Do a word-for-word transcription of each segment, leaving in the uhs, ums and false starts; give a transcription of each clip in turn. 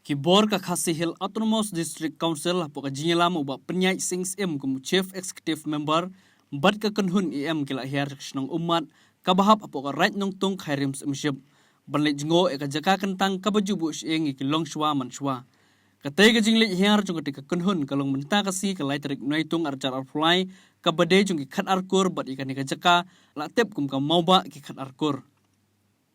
Ki bor ka Khasi Hills Autonomous District Council hapoh ka jingïalam u Bah Pynïaid Sing Syiem kum u Chief Executive Member bad ka kynhun E M ki la hiar sha ka shnong Ummat kaba hap hapoh ka Raid Nongtung Khyrim Syiemship ban leit jngoh ïa ka jaka kyntang kaba ju buh shyieng ïa ki longshuwa manshuwa. Katei ka jingleit hiar jong katei ka kynhun ka long mynta ka sngi ka lai tarik Naitung arhajar arphew lai kaba dei jong ki khatar kur bad ïa kane ka jaka la tip kum ka Mawbah ki khatar kur.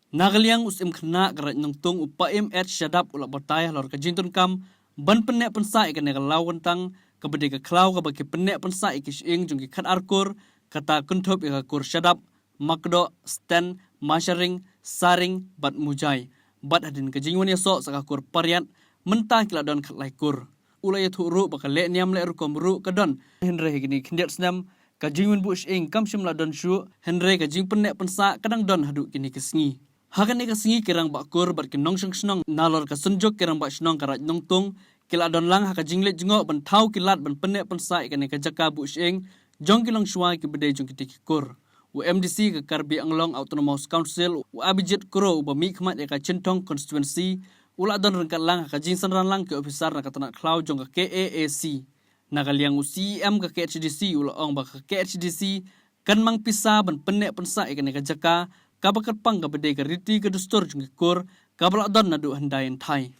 Na ka liang u Syiem Khynnah ka Raid Nongtung u Paiem Ed Shadap u la batai halor ka jingdonkam ban pynneh pynsah ïa kane ka law kyntang kaba dei ka khlaw kaba ki pynneh pynsah ïa ki shyieng jong ki khatar kur, kata kynthup ïa ka kur Shadap, Makdoh, Sten, Masharing, Saring bad Mujai. Bad hadien ka jingwan ïasoh sa ka kur Pariat, mynta ki la don khatlai kur. U la ïathuh ruh ba ka lehniam leh rukom ruh ka don, hynrei ha kine ki khyndiat snem ka jingwan buh shyieng kam shym la don shuh, hynrei ka jingpynneh pynsah ka dang don haduh kine ki sngi. Ha kane ka sngi ki rangbah kur bad ki nongshong shnong nalor ka synjuk ki rangbah shnong ka Raid Nongtung ki la don lang ha ka jingleit jngoh ban thaw ki lad ban pynneh pynsah ïa kane ka jaka buh shyieng jong ki longshuwa kiba dei jong kitei ki kur. U M D C ka Karbi Anglong Autonomous Council u Abhijit Kro uba mihkhmat ïa ka Chinthong Constituency u la don ryngkat lang ha ka jingsynran lang ki ophisar na ka tnat khlaw jong ka K A A C. Na ka liang u C E M ka K H A D C u la ong ba ka K H A D C kan mang pisa ban pynneh pynsah ïa kane ka jaka kaba kyrpang kaba dei ka riti ka dustur jong ki kur kaba la don naduh hyndai hynthai.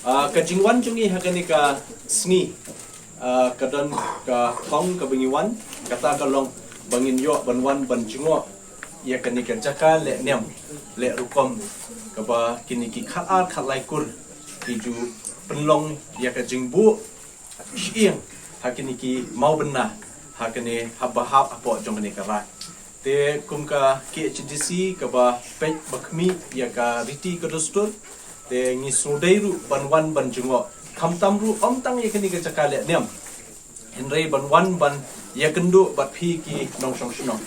Ah, ka jingwan jong ngi ha kane ka sngi, ah, ka don ka thong kaba ngi wan, kata ka long ba ngin ïoh ban wan ban jngoh ïa kane ka jaka lehniam leh rukom kaba kine ki khatar khatlai kur ki ju pynlong ïa ka jingbuh shyieng ha kine ki mawbynna ha kane haba hap hapoh jong kane ka raid. Te kum ka K H A D C kaba peit ba khmih ïa ka riti ka dustur, te ngi sngewdei ruh ban wan ban jngoh, khamtam ruh ym tang ïa kane ka jaka lehniam, hynrei ban wan ban ïakynduh bad phi ki nongshong shnong.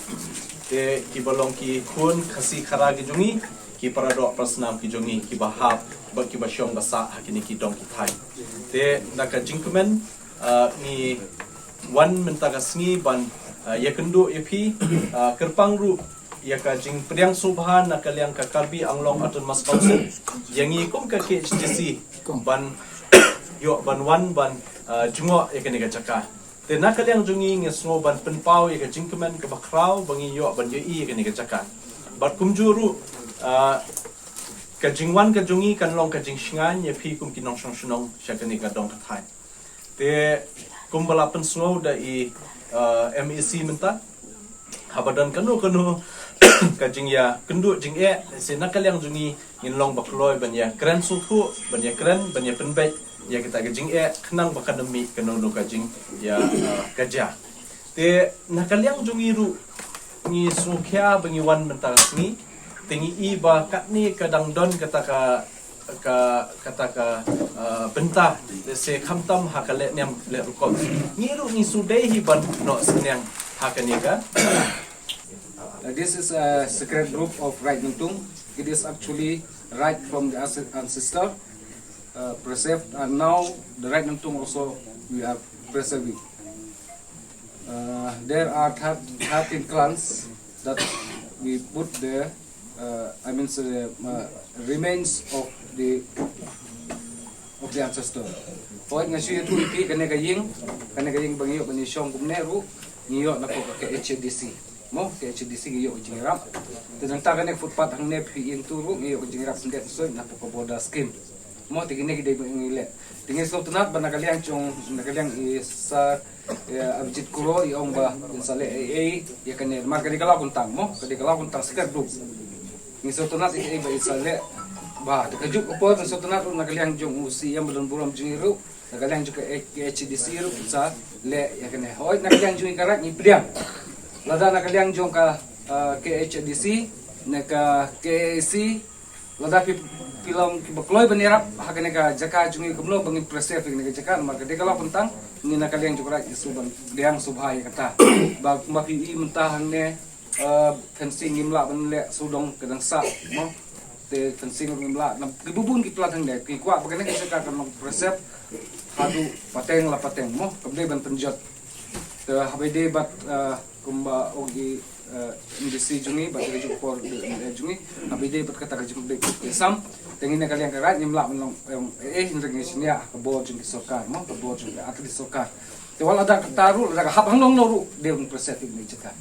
Te kiba long ki khun Khasi Khara ki jong ngi, ki paradoh parasnam ki jong ngi kiba hap bad kiba shong ba sah ha kine ki dong ki thaiñ. Te na ka jingkmen, ah, ngi wan mynta ka sngi ban, ah, ïakynduh ïa phi, ah, kyrpang ruh ïa ka jingpdiang sngewbha na ka liang ka Karbi Anglong Autonomous Council ïa ngi kum ka K H A D C ban ïoh ban wan ban, ah, jngoh ïa kane ka jaka. Te na ka liang jong ngi ngi sngew ban pynpaw ïa ka jingkmen kaba khraw ba ngi ïoh ban ïohi ïa kane ka jaka. Bad kumjuh ruh, ah, ka jingwan ka jong ngi kan long ka jingshngaiñ ïa phi kum ki nongshong shnong sha kane ka dong ka thaiñ. Te kumba la pynsngew da i, ah, M A C mynta, haba don kano kano ka jingïakynduh jingeh, lehse na ka liang jong ngi ngin long ba kloi ban ïakren sngewthuh, ban ïakren, ban ïapynbeit ïa kita ka jingeh khnang ba kan ym mih kano kano ka jingïa, ah, ka jia. Te na ka liang jong ngi ruh ngi sngewkhia ba ngi wan mynta ka sngi, te ngi i ba katne ka dang don kata ka, ka, kata ka, ah, bynta, lehse khamtam ha ka lehniam leh rukom. Ngi ruh ngi sngewdei hi ban noh synñiang ha kane ka. Uh, this is a sacred group of Raid Nongtung. It is actually right from the ances-, ancestor, uh, preserved, and now the Raid Nongtung also we are preserving. Uh, there are thir-, thirteen clans that we put there, uh, I mean, uh, uh, remains of the, of the ancestor. Hooid, nga shu ïathuh ïa phi kane ka ïing, kane ka ïing ba ngi ïoh ban ïashong kumne ruh, ngi ïoh napoh ka K H A D C. Mo, K H A D C ngi ïoh ka jingïarap. Te nangta kane ka footpath hangne phi ïeng tu ruh ngi ïoh ka jingïarap khyndiat khynsoit napoh ka border scheme. Mo, te kine ki dei ba ngi leh. Te ngi sngewtynnat ba na ka liang jong, na ka liang i Sir, eh, Abhijit Kro i ong ba in sa leh ei ei ïa kane, namar ka dei ka law kyntang mo, ka dei ka law kyntang sacred group. Ngi sngewtynnat ei ei ba in sa leh. Ba te kajuh ka por ngi sngewtynnat ruh na ka liang jong u C E M ba don burom jong ngi ruh, na ka liang jong ka H-, K H A D C ruh in sa leh ïa kane. Hooid, na ka liang jong ngi ka raid ngi pdiang. Lada na ka liang jong ka, eh, K H A D C, na ka K A A C, lada phi, phi long kiba kloi ban ïarap ha kane ka jaka jong ngi, kumno ba ngin preserve ïa kane ka jaka, namar ka dei ka law kyntang, ngi na ka liang jong ka raid ngi sngewbha ban pdiang sngewbha ïa kata. Ba kumba phi i mynta hangne, eh, fencing ngim lah ban leh sawdong ka dang sah mo. Te fencing ruh ngim lah, na ki bun bun ki plan hangne, ki kwah ba kane ka jaka kan long preserve haduh pateng la pateng mo, kam dei ban pynjot. Te haba ïadei bad, eh, kumba ong i eh, M D C jong ngi, bad ka jong ka por, eh, jong ngi, haba ïadei bad kata ka jingpynbeit pud pynbeit sam, te ngi na ka liang ka Raid ngim lah ban long, eh, eh, hynrei ngi shaniah ka bor jong ki sorkar, mo, ka bor jong ki, ah, ki sorkar. Te wat la da kata ruh, la da ka hap hangno hangno ruh, dei ban pynshai tip na i jaka.